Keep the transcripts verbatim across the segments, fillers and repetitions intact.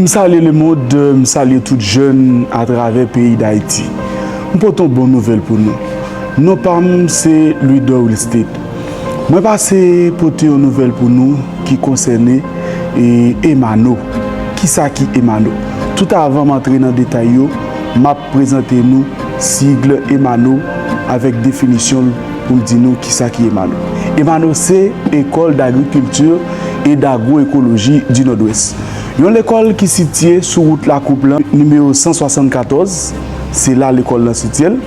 M salye lemonn, m salye tout jèn atravè peyi Dayiti. M pote yon bon nouvèl pou nou. Non pa m se Louidor Wilstead. Mwen pase pote yon nouvèl pou nou ki konsène, e, Emano. Kisa ki Emano? Tout avan m antre nan detay yo, m ap prezante nou sigle Emano avèk definisyon l pou m di nou kisa ki Emano. Emano se École d'agriculture et d'agroécologie du Nord-Ouest. Yon lekòl ki sitiye sou wout Lakoup lan, nimewo san swasannkatòz, se la lekòl lan sitiye l.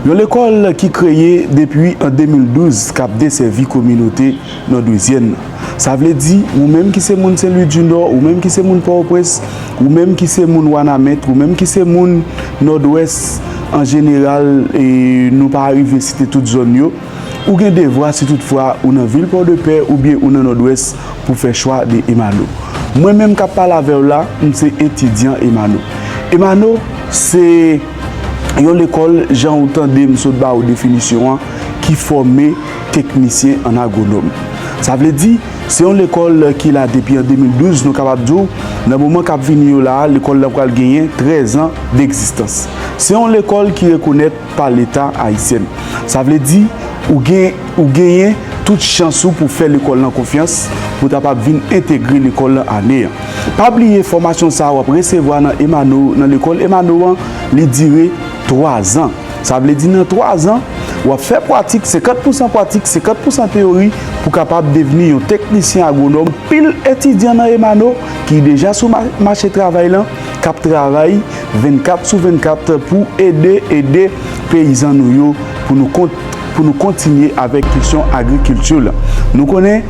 Yon lekòl ki kreye depi an de mil douz k ap desèvi kominote nòdwezyèn nan. Sa vle di, ou menm ki se moun Sen Lwi di Nò, ou menm ki se moun Pòtoprens, ou menm ki se moun Wanament, ou menm ki se moun Nòdwès an jeneral, e nou pa rive site tout zòn yo, ou gen devwa, si toutfwa ou nan vil Pòdepè oubyen ou nan Nòdwès, pou fè chwa de Emano. Mwen menm k ap pale avè w la, m se etidyan Emano. Emano se yon lekòl, jan ou tande m sot ba ou definisyon an, ki fòme teknisyen an agwonòm. Sa vle di, se yon lekòl ki la depi an de mil douz, nou kapab di w, nan moman k ap vini yo la a, lekòl lan pral genyen trèz an degzistans. Se yon lekòl ki rekonèt pa Leta ayisyen. Sa vle di, ou gen, ou genyen tout chans ou pou fè lekòl lan konfyans, pou w kapab vin entegre lekòl lan ane an. Pa bliye, fòmasyon sa a w ap resevwa nan Emano, nan lekòl Emano an, li dire twa zan. Sa vle di nan twa zan, w ap fè pwatik, senkant pousan pwatik, senkant pousan teyori, pou kapab devni yon teknisyen agwonòm. Pil etidyan nan Emano ki deja sou ma-, mache travay lan, k ap travay vennkat sou vennkat pou ede, ede peyizan nou yo pou nou kont-, pou nou kontinye avèk kesyon agrikilti lan. Nou konnen,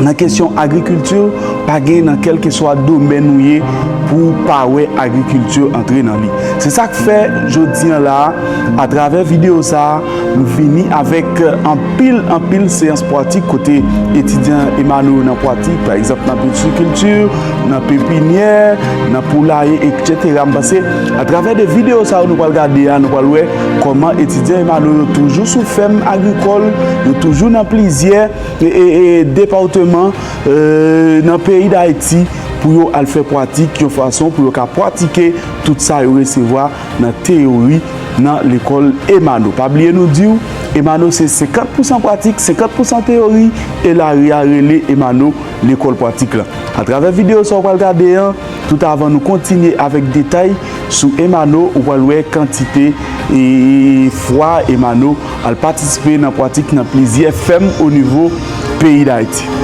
nan kesyon agrikilti, pa gen nan kèlkeswa domèn ou ye pou w pa wè agrikilti antre nan li. Se sa k fè, jodi an la a, atravè videyo sa a, m vini avèk anpil, anpil seyans pwatik kote etidyan Emano yo nan pwatik, pa egzanp, nan pisikilti, nan pepinyè, nan poulaye, etsetera. M panse, atravè de videyo sa yo nou pral gade a, nou pral wè kòman etidyan Emano yo toujou sou fèm agrikòl, yo toujou nan plizyè, e, e, e, depatman, e, nan peyi Dayiti pou yo al fè pwatik yon fason pou yo ka pratike tout sa yo resevwa nan teyori nan lekòl Emano. Pa bliye nou di w, Emano se senkant pousan pwatik, senkant pousan teyori, e lari a rele Emano lekòl pwatik lan. Atravè videyo sa w pral gade an, tout avan nou kontinye avèk detay sou Emano, ou pral wè kantite e fwa Emano al patisipe nan pwatik nan plizyè fèm o nivo peyi Dayiti.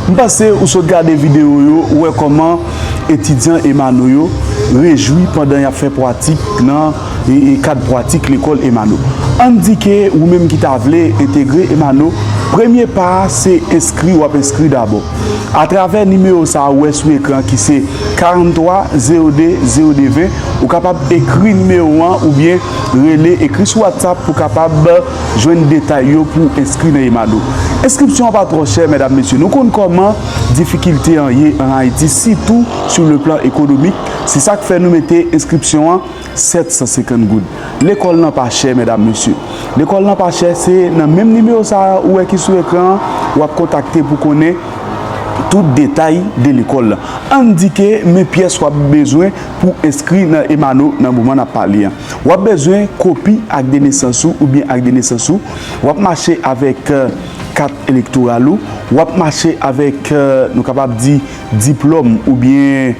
M panse ou sot gade videyo yo, ou wè kòman etidyan Emano yo rejwi pandan y ap fè pwatik nan, e, e, kad pwatik lekòl Emano. Ann di ke ou menm ki ta vle entegre Emano, premye pa a se enskri, w ap enskri dabò. Atravè nimewo sa a ou wè sou ekran ki se karant twa zewo de zewo de ven, ou kapab ekri nimewo an oubyen rele, ekri sou WhatsApp pou kapab jwenn detay yo pou enskri nan Emano. Enskripsyon an pa twò chè, medam, mesye. Nou konn kòman difikilte an ye an Ayiti, sitou sou le plan ekonomik. Se sa k fè nou mete enskripsyon an sèt san senkant goud. Lekòl lan pa chè, medam, mesye. Lekòl lan pa chè, se nan menm nimewo sa a ou wè ki sou ekran an, w ap kontakte pou konnen tout detay de lekòl lan. Ann di ke men pyès w ap bezwen pou enskri nan Emano nan moman n ap pale an. W ap bezwen kopi ak de nesans ou oubyen ak de nesans ou. W ap mache avèk, euh, kat elektoral ou. W ap mache avèk, euh, nou kapab di, diplòm oubyen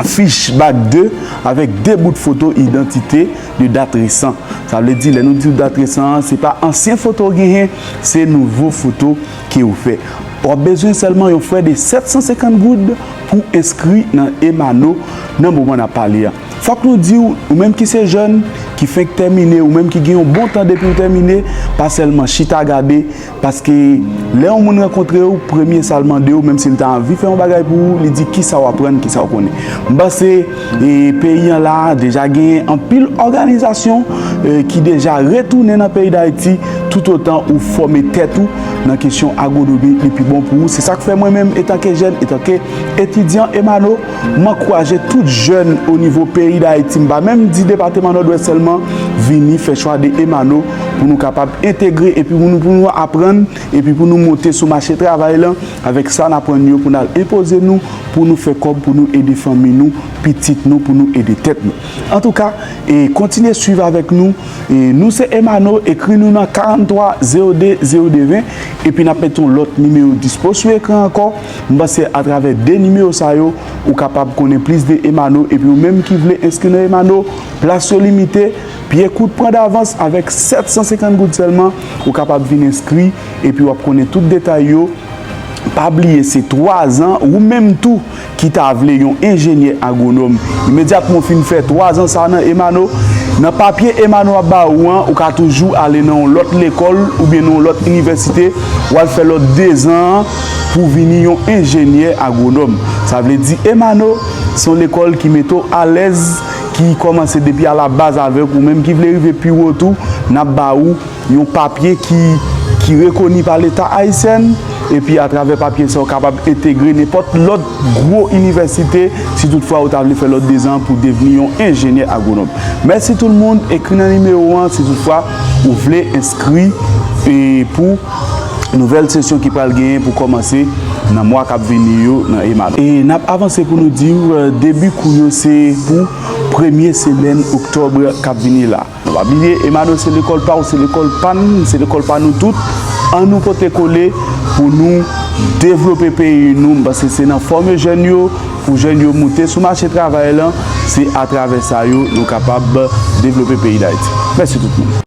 fich bak de avèk de bout foto idantite de dat resan. Sa vle di, lè nou di dat resan an, se pa ansyen foto w genyen, se nouvo foto ke ou fè. W ap bezwen sèlman yon frè de sèt san senkant goud pou enskri nan Emano nan moman n ap pale a. Fòk nou di w, ou menm ki se jèn, ki fenk tèmine, ou menm ki gen yon bon tan depi w tèmine, pa sèlman chita gade, paske lè yon moun rankontre w, premye sa l mande w, menm si l ta anvi fè yon bagay pou ou, li di kisa w aprann, kisa w konnen. M panse, e, peyi an la, deja gen anpil òganizasyon, e, ki deja retounen nan peyi Dayiti, toutotan ou fòme tèt ou nan kesyon agwonomi, li pi bon pou ou. Se sa k fè mwen menm, etanke jèn, etanke etidyan Emano, m ankouraje tout jèn o nivo peyi Dayiti, m pa menm di depatman Nòdwès sèlman, vini fè chwa de Emano pou nou kapab entegre epi pou nou, pou nou aprann epi pou nou monte sou mache travay lan avèk sa n aprann yo pou n al enpoze nou, pou nou fè kòb, pou nou ede fanmi nou, pitit nou, pou nou ede tèt nou. Antouka, e kontinye swiv avèk nou. E nou se Emano, ekri nou nan karant twa zewo de zewo de ven, epi n ap mete yon lòt nimewo dispo sou ekran ankò. M panse atravè de nimewo sa yo, ou kapab konnen plis de Emano, epi ou menm ki vle enskri nan Emano, plas yo limite, pye kout pran davans avèk sèt san senkant goud sèlman, ou kapab vin enskri, epi w ap konnen tout detay yo. Pa bliye, se twa zan, ou menm tou ki ta vle yon enjenyè agwonòm. Imedyatman w fin fè twa zan sa nan Emano, nan papye Emano ap ba ou an, ou ka toujou ale nan yon lòt lekòl oubyen nan yon lòt inivèsite, w al fè lòt de zan an pou vini yon enjenyè agwonòm. Sa vle di Emano se yon lekòl ki mete w alèz, ki kòmanse depi alabaz avèk ou menm ki vle rive pi wo tou, n ap ba ou yon papye ki, ki rekoni pa Leta ayisyen, epi atravè papye sa, w kapab entegre nenpòt lòt gwo inivèsite, si toutfwa ou ta vle fè lòt de zan pou devni yon enjenyè agwonòm. Mèsi tout moun, ekri nan nimewo an, si toutfwa ou vle enskri, e, pou nouvèl sesyon ki pral genyen pou kòmanse nan mwa k ap vini yo nan Emano. E n ap avanse pou nou di w, e, debi kou yo se pou premye semèn oktòb k ap vini la. Nou pa bliye, Emano se lekòl pa w, se lekòl pa n, se lekòl pa nou tout. An nou pote kole pou nou devlope peyi nou. M panse se nan fòme jèn yo, pou jèn yo moute sou mache travay lan, se atravè sa yo nou kapab devlope peyi Dayiti. Mèsi tout moun.